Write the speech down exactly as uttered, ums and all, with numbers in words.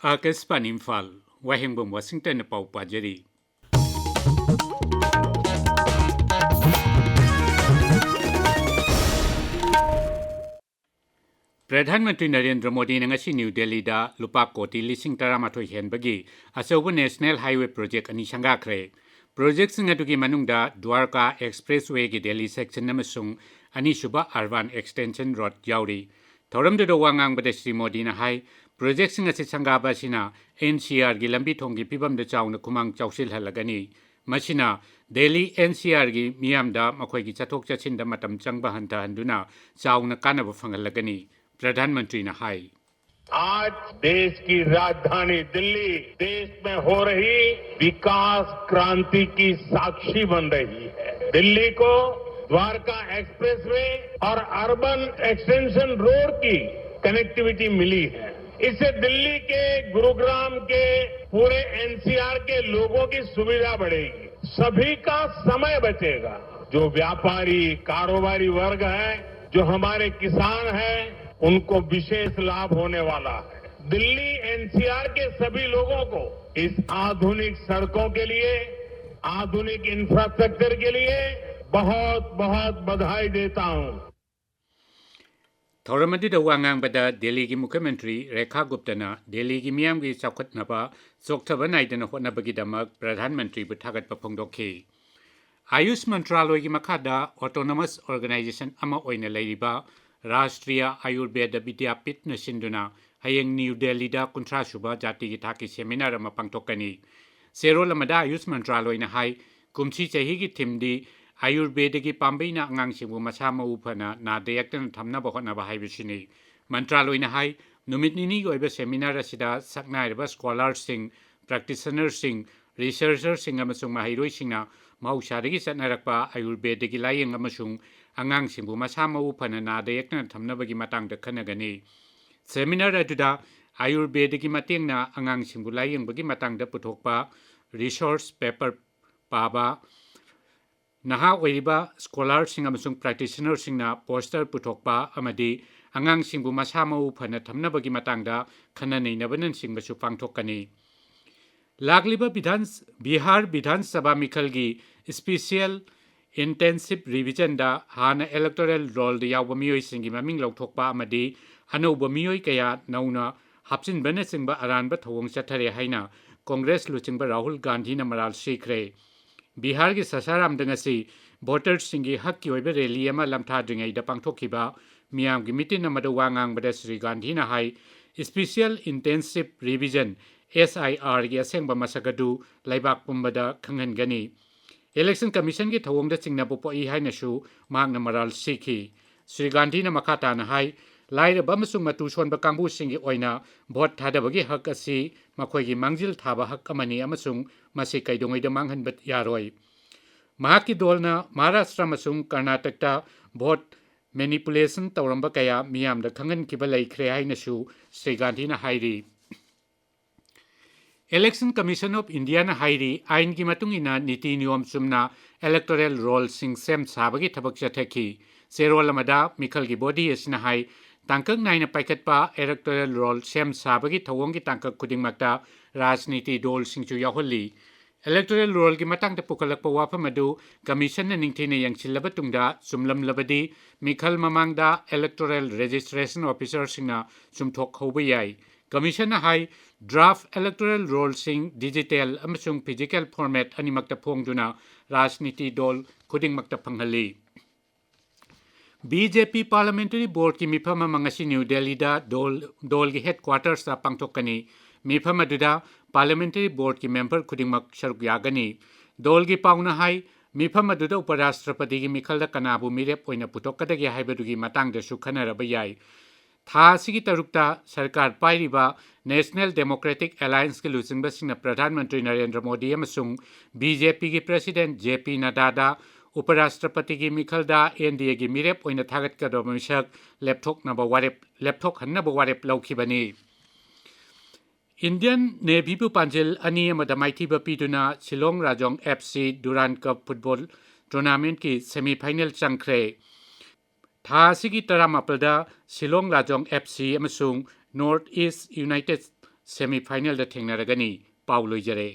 ꯑꯥꯀꯥꯁꯕꯥꯅꯤ ꯏꯝꯐꯥꯜ, ꯋꯥꯍꯦꯡꯕꯝ ꯋꯥꯁꯤꯡꯇꯟꯅ ꯄꯥꯎ ꯄꯥꯖꯔꯤ꯫ ꯄ꯭ꯔꯙꯥꯟ ꯃꯟꯇ꯭ꯔꯤ ꯅꯔꯦꯟꯗ꯭ꯔ ꯃꯣꯗꯤꯅ ꯉꯁꯤ ꯅ꯭ꯌꯨ ꯗꯦꯜꯂꯤꯗ ꯂꯨꯄꯥ ꯀꯣꯇꯤ ꯂꯤꯁꯤꯡ ꯇꯔꯥꯃꯥꯊꯣꯏ ꯍꯦꯟꯕꯒꯤ ꯑꯆꯧꯕ ꯅꯦꯁꯅꯦꯜ ꯍꯥꯏꯋꯦ ꯄ꯭ꯔꯣꯖꯦꯛ ꯑꯅꯤ ꯁꯪꯒꯥꯈ꯭ꯔꯦ꯫ ꯄ꯭ꯔꯣꯖꯦꯛꯁꯤꯡ ꯑꯗꯨꯒꯤ ꯃꯅꯨꯡꯗ ꯗ꯭ꯋꯥꯔꯀꯥ ꯑꯦꯛꯁꯄ꯭ꯔꯦꯁꯋꯦꯒꯤ ꯗꯦꯜꯂꯤ ꯁꯦꯛꯁꯟ ꯑꯃꯁꯨꯡ ꯑꯅꯤꯁꯨꯕ ꯑꯔꯕꯥꯟ ꯑꯦꯛꯁꯇꯦꯟꯁꯟ ꯔꯣꯗ ꯌꯥꯎꯔꯤ꯫ ꯊꯧꯔꯝꯗꯨꯗ ꯋꯥ ꯉꯥꯡꯕꯗ ꯁ꯭ꯔꯤ ꯃꯣꯗꯤꯅ ꯍꯥꯏ, ꯄ꯭ꯔꯣꯖꯦꯛꯁꯤꯡ ꯑꯁꯤ ꯁꯪꯒꯥꯕ ꯑꯁꯤꯅ ꯑꯦꯟ ꯁꯤ ꯑꯥꯔꯒꯤ ꯂꯝꯕꯤ ꯊꯣꯡꯒꯤ ꯐꯤꯕꯝꯗ ꯆꯥꯎꯅ ꯈꯨꯃꯥꯡ ꯆꯥꯎꯁꯤꯜꯍꯜꯂꯒꯅꯤ꯫ ꯃꯁꯤꯅ ꯗꯦꯜꯂꯤ ꯑꯦꯟ ꯁꯤ ꯑꯥꯔꯒꯤ ꯃꯤꯌꯥꯝꯗ ꯃꯈꯣꯏꯒꯤ ꯆꯠꯊꯣꯛ ꯆꯠꯁꯤꯟꯗ ꯃꯇꯝ ꯆꯪꯕ ꯍꯟꯊꯍꯟꯗꯨꯅ ꯆꯥꯎꯅ ꯀꯥꯟꯅꯕ ꯐꯪꯍꯜꯂꯒꯅꯤ, ꯄ꯭ꯔꯙꯥꯟ ꯃꯟꯇ꯭ꯔꯤꯅ ꯍꯥꯏ꯫ आज देश की राजधानी दिल्ली देश में हो रही विकास क्रांति की साक्षी बन रही है। दिल्ली को द्वारका एक्सप्रेसवे और अर्बन एक्सटेंशन रोड की कनेक्टिविटी मिली है। इससे दिल्ली के, गुरुग्राम के, पूरे एनसीआर के लोगों की सुविधा बढ़ेगी, सभी का समय बचेगा। जो व्यापारी, कारोबारी वर्ग है, जो हमारे किसान हैं, उनको विशेष लाभ होने वाला है। दिल्ली एनसीआर के सभी लोगों को इस आधुनिक सड़कों के लिए, आधुनिक इंफ्रास्ट्रक्चर के लिए बहुत, बहुत बधाई देता हूं। ꯊꯧꯔꯝ ꯑꯗꯨꯗ ꯋꯥ ꯉꯥꯡꯕꯗ ꯗꯦꯜꯂꯤꯒꯤ ꯃꯨꯈ꯭ꯌ ꯃꯟꯇ꯭ꯔꯤ ꯔꯦꯈꯥ ꯒꯨꯞꯇꯅ ꯗꯦꯜꯂꯤꯒꯤ ꯃꯤꯌꯥꯝꯒꯤ ꯆꯥꯎꯈꯠꯅꯕ ꯆꯣꯛꯊꯕ ꯅꯥꯏꯗꯅ ꯍꯣꯠꯅꯕꯒꯤꯗꯃꯛ ꯄ꯭ꯔꯙꯥꯟ ꯃꯟꯇ꯭ꯔꯤꯕꯨ ꯊꯥꯒꯠꯄ ꯐꯣꯡꯗꯣꯛꯈꯤ꯫ ꯑꯥꯌꯨꯁ ꯃꯟꯇ꯭ꯔꯥꯂꯣꯏꯒꯤ ꯃꯈꯥꯗ ꯑꯣꯇꯣꯅꯣꯃꯁ ꯑꯣꯔꯒꯅꯥꯏꯖꯦꯁꯟ ꯑꯃ ꯑꯣꯏꯅ ꯂꯩꯔꯤꯕ ꯔꯥꯁꯇ꯭ꯔꯤꯌꯥ ꯑꯌꯨꯔꯕꯦꯗ ꯕꯤꯗ꯭ꯌꯥꯄꯤꯊꯅ ꯁꯤꯟꯗꯨꯅ ꯍꯌꯦꯡ ꯅ꯭ꯌꯨ ꯗꯦꯜꯂꯤꯗ ꯀꯨꯟꯊ꯭ꯔꯥ ꯁꯨꯕ ꯖꯥꯇꯤꯒꯤ ꯊꯥꯛꯀꯤ ꯁꯦꯃꯤꯅꯥꯔ ꯑꯃ ꯄꯥꯡꯊꯣꯛꯀꯅꯤ꯫ ꯆꯦꯔꯣꯜ ꯑꯃꯗ ꯑꯥꯌꯨꯁ ꯃꯟꯇ꯭ꯔꯥꯂꯣꯏꯅ ꯍꯥꯏ, ꯀꯨꯝꯁꯤ ꯆꯍꯤꯒꯤ ꯊꯤꯝꯗꯤ ꯑꯌꯨꯔꯕꯦꯗꯒꯤ ꯄꯥꯝꯕꯩꯅ ꯑꯉꯥꯡꯁꯤꯡꯕꯨ ꯃꯁꯥ ꯃꯎ ꯐꯅ ꯅꯥꯗ ꯌꯦꯛꯇꯅ ꯊꯝꯅꯕ ꯍꯣꯠꯅꯕ ꯍꯥꯏꯕꯁꯤꯅꯤ꯫ ꯃꯟꯇ꯭ꯔꯥꯂꯣꯏꯅ ꯍꯥꯏ, ꯅꯨꯃꯤꯠ ꯅꯤꯅꯤꯒꯤ ꯑꯣꯏꯕ ꯁꯦꯃꯤꯅꯥꯔ ꯑꯁꯤꯗ ꯁꯛꯅꯥꯏꯔꯕ ꯁ꯭ꯀꯣꯂꯥꯔꯁꯤꯡ, ꯄ꯭ꯔꯦꯛꯇꯤꯁꯅꯔꯁꯤꯡ, ꯔꯤꯁꯔꯆꯔꯁꯤꯡ ꯑꯃꯁꯨꯡ ꯃꯍꯩꯔꯣꯏꯁꯤꯡꯅ ꯃꯍꯧꯁꯥꯗꯒꯤ ꯆꯠꯅꯔꯛꯄ ꯑꯌꯨꯔꯕꯦꯗꯒꯤ ꯂꯥꯏꯌꯦꯡ ꯑꯃꯁꯨꯡ ꯑꯉꯥꯡꯁꯤꯡꯕꯨ ꯃꯁꯥ ꯃꯎ ꯐꯅ ꯅꯥꯗ ꯌꯦꯛꯇꯅ ꯊꯝꯅꯕꯒꯤ ꯃꯇꯥꯡꯗ ꯈꯟꯅꯒꯅꯤ꯫ ꯁꯦꯃꯤꯅꯥꯔ ꯑꯗꯨꯗ ꯑꯌꯨꯔꯕꯦꯗꯒꯤ ꯃꯇꯦꯡꯅ ꯑꯉꯥꯡꯁꯤꯡꯕꯨ ꯂꯥꯏꯌꯦꯡꯕꯒꯤ ꯃꯇꯥꯡꯗ ꯄꯨꯊꯣꯛꯄ ꯔꯤꯁꯣꯔꯁ ꯄꯦꯄꯔ ꯄꯥꯕ, ꯅꯍꯥ ꯑꯣꯏꯔꯤꯕ ꯁ꯭ꯀꯣꯂꯥꯔꯁꯤꯡ ꯑꯃꯁꯨꯡ ꯄ꯭ꯔꯦꯛꯇꯤꯁꯅꯔꯁꯤꯡꯅ ꯄꯣꯁꯇꯔ ꯄꯨꯊꯣꯛꯄ ꯑꯃꯗꯤ ꯑꯉꯥꯡꯁꯤꯡꯕꯨ ꯃꯁꯥ ꯃꯎ ꯐꯅ ꯊꯝꯅꯕꯒꯤ ꯃꯇꯥꯡꯗ ꯈꯟꯅ ꯅꯩꯅꯕꯅꯆꯤꯡꯕꯁꯨ ꯄꯥꯡꯊꯣꯛꯀꯅꯤ꯫ ꯂꯥꯛꯂꯤꯕ ꯕꯤꯙꯥꯟ, ꯕꯤꯍꯥꯔ ꯕꯤꯙꯥꯟ ꯁꯚꯥ ꯃꯤꯈꯜꯒꯤ special intensive revisionꯗ ꯍꯥꯟꯅ electoral rollꯗ ꯌꯥꯎꯕ ꯃꯤꯑꯣꯏꯁꯤꯡꯒꯤ ꯃꯃꯤꯡ ꯂꯧꯊꯣꯛꯄ ꯑꯃꯗꯤ ꯑꯅꯧꯕ ꯃꯤꯑꯣꯏ ꯀꯌꯥ ꯅꯧꯅ ꯍꯥꯞꯆꯤꯟꯕꯅꯆꯤꯡꯕ ꯑꯔꯥꯟꯕ ꯊꯧꯑꯣꯡ ꯆꯠꯊꯔꯦ ꯍꯥꯏꯅ ꯀꯣꯡꯒ꯭ꯔꯦꯁ ꯂꯨꯆꯤꯡꯕ ꯔꯥꯍꯨꯜ ꯒꯥꯟꯙꯤꯅ ꯃꯔꯥꯜ ꯁꯤꯈ꯭ꯔꯦ꯫ ꯕꯤꯍꯥꯔꯒꯤ ꯁꯁꯥꯔꯥꯝꯗ ꯉꯁꯤ votersꯁꯤꯡꯒꯤ ꯍꯛꯀꯤ ꯑꯣꯏꯕ rally ꯑꯃ ꯂꯝꯊꯥꯗ꯭ꯔꯤꯉꯩꯗ ꯄꯥꯡꯊꯣꯛꯈꯤꯕ ꯃꯤꯌꯥꯝꯒꯤ meeting ꯑꯃꯗ ꯋꯥ ꯉꯥꯡꯕꯗ ꯁ꯭ꯔꯤ ꯒꯥꯟꯙꯤꯅ ꯍꯥꯏ, special intensive revision, SIRꯒꯤ ꯑꯁꯦꯡꯕ ꯃꯁꯛ ꯑꯗꯨ ꯂꯩꯕꯥꯛ ꯄꯨꯝꯕꯗ ꯈꯪꯍꯟꯒꯅꯤ꯫ Election Commissionꯒꯤ ꯊꯧꯑꯣꯡꯗ ꯆꯤꯡꯅꯕ ꯄꯣꯛꯏ ꯍꯥꯏꯅꯁꯨ ꯃꯍꯥꯛꯅ ꯃꯔꯥꯜ ꯁꯤꯈꯤ꯫ ꯁ꯭ꯔꯤ ꯒꯥꯟꯙꯤꯅ ꯃꯈꯥ ꯇꯥꯅ ꯍꯥꯏ, ꯂꯥꯏꯔꯕ ꯑꯃꯁꯨꯡ ꯃꯇꯨ ꯁꯣꯟꯕ ꯀꯥꯡꯕꯨꯁꯤꯡꯒꯤ ꯑꯣꯏꯅ vote ꯊꯥꯗꯕꯒꯤ ꯍꯛ ꯑꯁꯤ ꯃꯈꯣꯏꯒꯤ ꯃꯥꯡꯖꯤꯜ ꯊꯥꯕ ꯍꯛ ꯑꯃꯅꯤ ꯑꯃꯁꯨꯡ ꯃꯁꯤ ꯀꯩꯗꯧꯉꯩꯗ ꯃꯥꯡꯍꯟꯕ ꯌꯥꯔꯣꯏ꯫ ꯃꯍꯥꯛꯀꯤ ꯗꯣꯜꯅ ꯃꯍꯥꯔꯥꯁꯇ꯭ꯔ ꯑꯃꯁꯨꯡ ꯀꯔꯅꯥꯇꯀꯇ vote manipulation ꯇꯧꯔꯝꯕ ꯀꯌꯥ ꯃꯤꯌꯥꯝꯗ ꯈꯪꯍꯟꯈꯤꯕ ꯂꯩꯈ꯭ꯔꯦ ꯍꯥꯏꯅꯁꯨ ꯁ꯭ꯔꯤ ꯒꯥꯟꯙꯤꯅ ꯍꯥꯏꯔꯤ꯫ Election Commission of Indiaꯅ ꯍꯥꯏꯔꯤ, ꯑꯥꯏꯟꯒꯤ ꯃꯇꯨꯡ ꯏꯟꯅ ꯅꯤꯇꯤ ꯅꯤꯌꯣꯝ ꯆꯨꯝꯅ electoral rollꯁꯤꯡ ꯁꯦꯝ ꯁꯥꯕꯒꯤ ꯊꯕꯛ ꯆꯠꯊꯈꯤ꯫ ꯆꯦꯔꯣꯜ ꯑꯃꯗ ꯃꯤꯈꯜꯒꯤ body ꯑꯁꯤꯅ ꯍꯥꯏ, ꯇꯥꯡꯀꯛ ꯅꯥꯏꯅ ꯄꯥꯏꯈꯠꯄ electoral roll ꯁꯦꯝ ꯁꯥꯕꯒꯤ ꯊꯧꯑꯣꯡꯒꯤ ꯇꯥꯡꯀꯛ ꯈꯨꯗꯤꯡꯃꯛꯇ ꯔꯥꯖꯅꯤꯇꯤ ꯗꯣꯜꯁꯤꯡꯁꯨ ꯌꯥꯎꯍꯜꯂꯤ꯫ Electoral rollꯒꯤ ꯃꯇꯥꯡꯗ ꯄꯨꯈꯠꯂꯛꯄ ꯋꯥꯐꯝ ꯑꯗꯨ Commissionꯅ ꯅꯤꯡꯊꯤꯅ ꯌꯦꯡꯁꯤꯜꯂꯕ ꯇꯨꯡꯗ ꯆꯨꯝꯂꯝꯂꯕꯗꯤ ꯃꯤꯈꯜ ꯃꯃꯥꯡꯗ electoral registration officerꯁꯤꯡꯅ ꯆꯨꯝꯊꯣꯛꯍꯧꯕ ꯌꯥꯏ꯫ Commissionꯅ ꯍꯥꯏ, draft electoral rollꯁꯤꯡ digital ꯑꯃꯁꯨꯡ physical format ꯑꯅꯤꯃꯛꯇ ꯐꯣꯡꯗꯨꯅ ꯔꯥꯖꯅꯤꯇꯤ ꯗꯣꯜ ꯈꯨꯗꯤꯡꯃꯛꯇ ꯐꯪꯍꯜꯂꯤ꯫ BJP Parliamentary Boardꯀꯤ ꯃꯤꯐꯝ ꯑꯃ ꯉꯁꯤ ꯅ꯭ꯌꯨ ꯗꯦꯜꯂꯤꯗ ꯗꯣꯜ, ꯗꯣꯜꯒꯤ headquartersꯇ ꯄꯥꯡꯊꯣꯛꯀꯅꯤ꯫ ꯃꯤꯐꯝ ꯑꯗꯨꯗ Parliamentary Boardꯀꯤ member ꯈꯨꯗꯤꯡꯃꯛ ꯁꯔꯨꯛ ꯌꯥꯒꯅꯤ꯫ ꯗꯣꯜꯒꯤ ꯄꯥꯎꯅ ꯍꯥꯏ, ꯃꯤꯐꯝ ꯑꯗꯨꯗ ꯎꯄꯔꯥꯁꯇ꯭ꯔꯄꯇꯤꯒꯤ ꯃꯤꯈꯜꯗ ꯀꯅꯥꯕꯨ ꯃꯤꯔꯦꯞ ꯑꯣꯏꯅ ꯄꯨꯊꯣꯛꯀꯗꯒꯦ ꯍꯥꯏꯕꯗꯨꯒꯤ ꯃꯇꯥꯡꯗꯁꯨ ꯈꯟꯅꯔꯕ ꯌꯥꯏ꯫ ꯊꯥ ꯑꯁꯤꯒꯤ ꯇꯔꯨꯛꯇ ꯁꯔꯀꯥꯔ ꯄꯥꯏꯔꯤꯕ National Democratic Allianceꯀꯤ ꯂꯨꯆꯤꯡꯕꯁꯤꯡꯅ ꯄ꯭ꯔꯙꯥꯟ ꯃꯟꯇ꯭ꯔꯤ ꯅꯔꯦꯟꯗ꯭ꯔ ꯃꯣꯗꯤ ꯑꯃꯁꯨꯡ BJPꯒꯤ President JP ꯅꯗꯥꯗ ꯎꯄꯔꯥꯁꯇ꯭ꯔꯄꯇꯤꯒꯤ ꯃꯤꯈꯜꯗ NDAꯒꯤ ꯃꯤꯔꯦꯞ ꯑꯣꯏꯅ ꯊꯥꯒꯠꯀꯗꯕ ꯃꯤꯁꯛ ꯂꯦꯞꯊꯣꯛꯅꯕ ꯋꯥꯔꯦꯞ, ꯂꯦꯞꯊꯣꯛꯍꯟꯅꯕ ꯋꯥꯔꯦꯞ ꯂꯧꯈꯤꯕꯅꯤ꯫ Indian Navyꯕꯨ ꯄꯥꯟꯖꯤꯜ ꯑꯅꯤ ꯑꯃꯗ ꯃꯥꯏꯊꯤꯕ ꯄꯤꯗꯨꯅ Shillong ꯔꯥꯖꯣꯡ FC Durand Cup football tournamentꯀꯤ semifinal ꯆꯪꯈ꯭ꯔꯦ꯫ ꯊꯥ ꯑꯁꯤꯒꯤ ꯇꯔꯥꯃꯥꯄꯜꯗ ꯁꯤꯂꯣꯡ ꯂꯥꯖꯣꯡ ꯑꯦꯐ ꯁꯤ ꯑꯃꯁꯨꯡ ꯅꯣꯔꯠ ꯏꯁ ꯌꯨꯅꯥꯏꯇꯦꯗ ꯁꯦꯃꯤ ꯐꯥꯏꯅꯦꯜꯗ ꯊꯦꯡꯅꯔꯒꯅꯤ꯫ ꯄꯥꯎ ꯂꯣꯏꯖꯔꯦ꯫